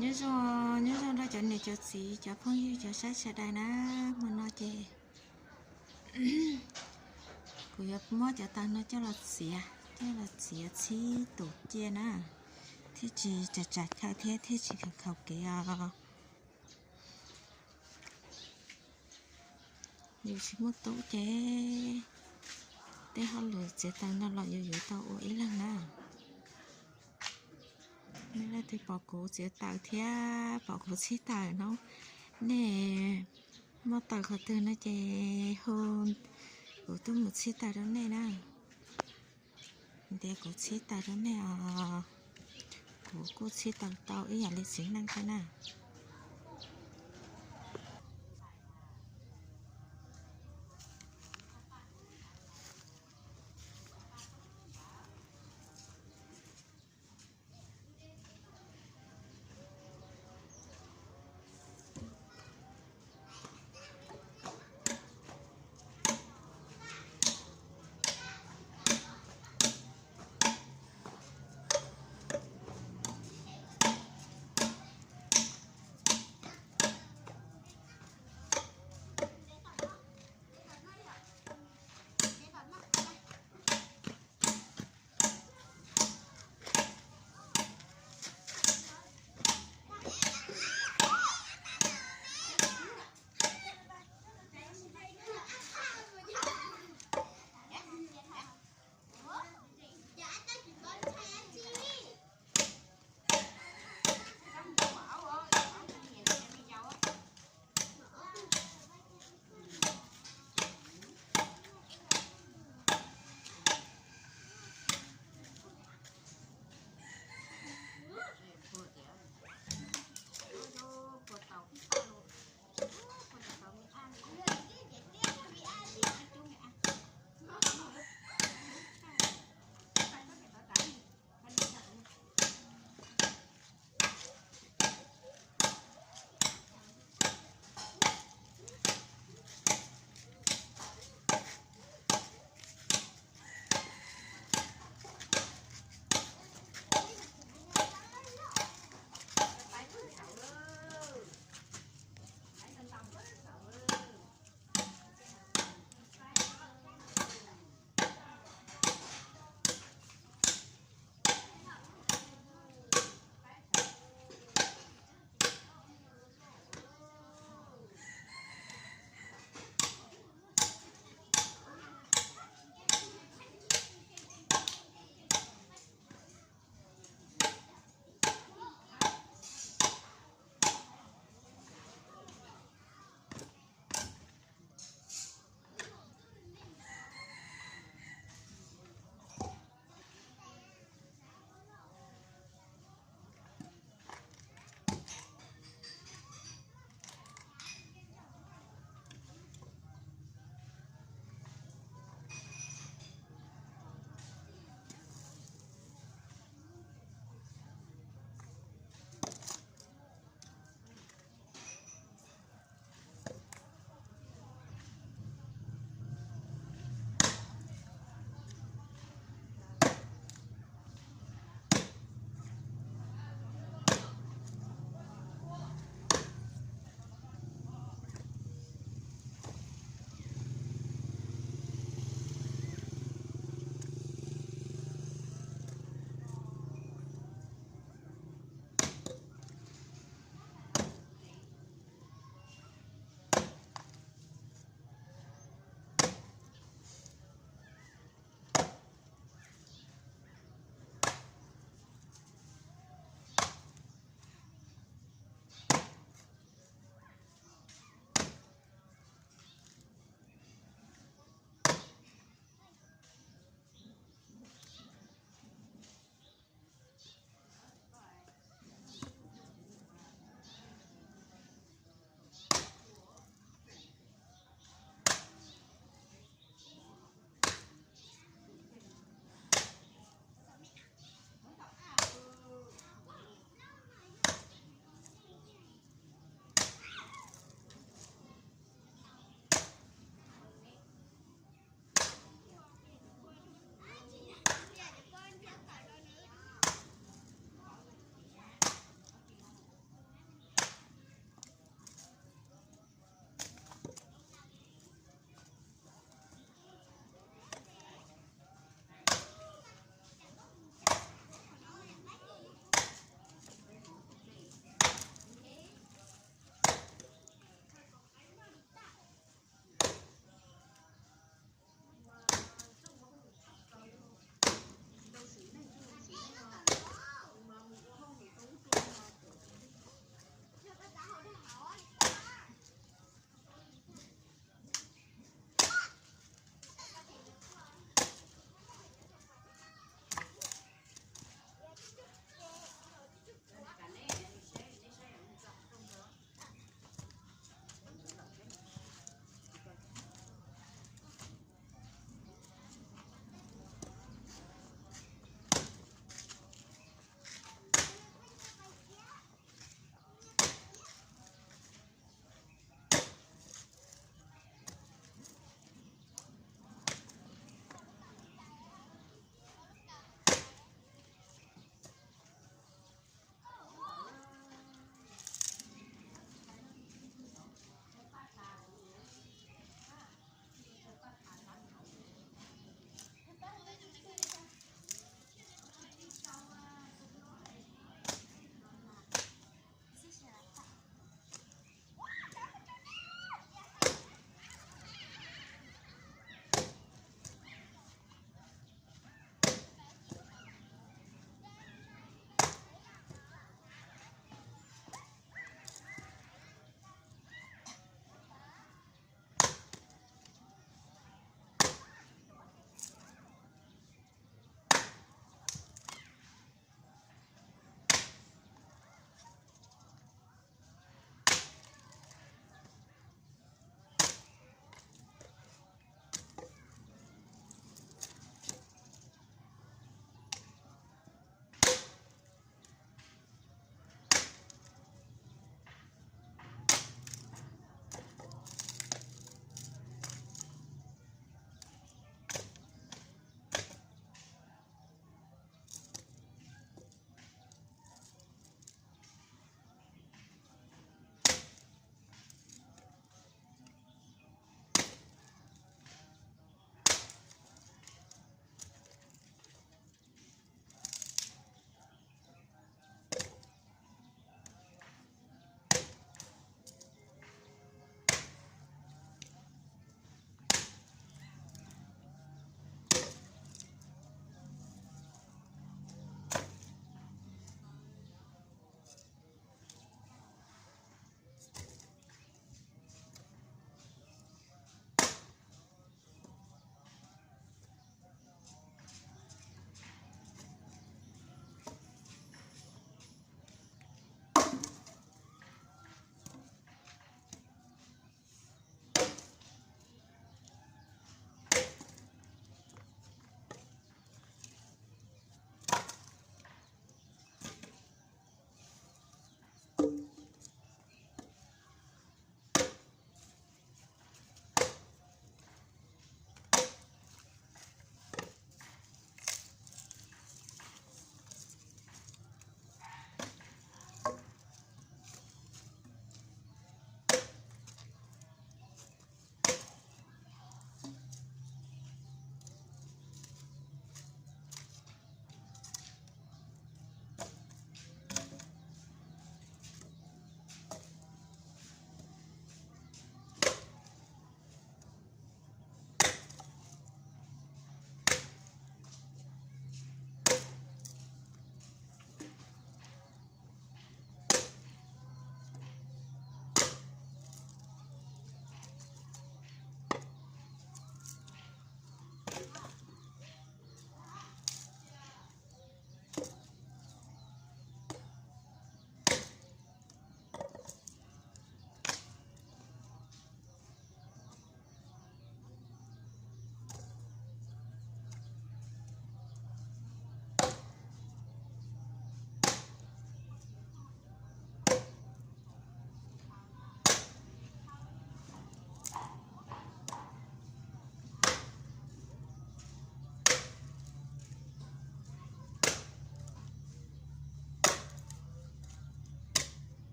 Nyob zoo, nyob zoo rau cov niam cov txiv cov phooj ywg cov saib sawv daws na. Hmo no ces kuv yuav muab cov taws no coj los txiav, coj los txiav txhib tus cia na, thiaj tsis tsam tsam chaw thiab thiaj tsis khaus khaus kev os. Yus tsis muaj tub ces tej hauj lwm txiav taws no los yus yuav tau ua ib leeg na. Nej leej twg pom kuv txiav taws thiab pom kuv txhib taws no, nej muaj taws qhov twg no ces hu kuv tuaj mus txhib taws rau nej na. Ntiav kuv txhib taws rau nej os. Kuv kuj txhib taws tau ib yam li txiv neej thiab na.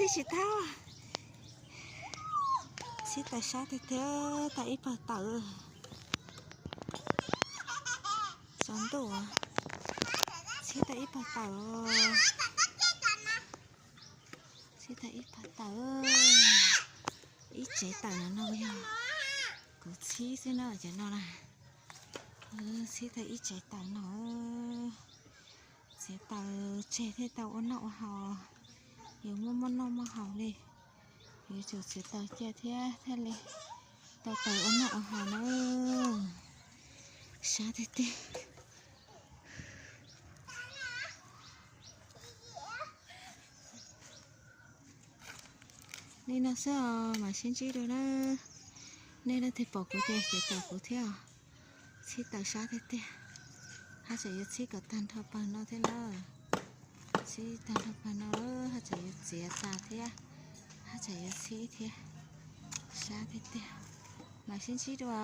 Tsis tau, txhib taws sab tiag tiag, tau ib pawg taws. Tsaus ntuj, txhib tau ib pawg taws. Txhib tau ib pawg taws. Ib tsev taws no no yog kuv txhib xwb na, cov no na. Txhib tau ib tsev taws no. Txiav taws tseg thiaj tau ua noj ua haus. Yuav muaj muaj noj muaj haus li, yuav tsum txiav taws cia thiab thiaj li tau taws ua noj ua haus na. Sab tiag tiag. Li no xwb os, mam sib ntsib dua na. Nej leej twg pom kuv ces txiav taws kuv thiab os. Txhib taws sab tiag tiag. Haj tseem yuav txhib kom tag nrho pawg no thiab na. Txhib tag nrho pawg no, haj tseem yuav txiav tas thiab, haj tseem yuav txhib thiab. Sab tiag tiag. Mam sib ntsib dua.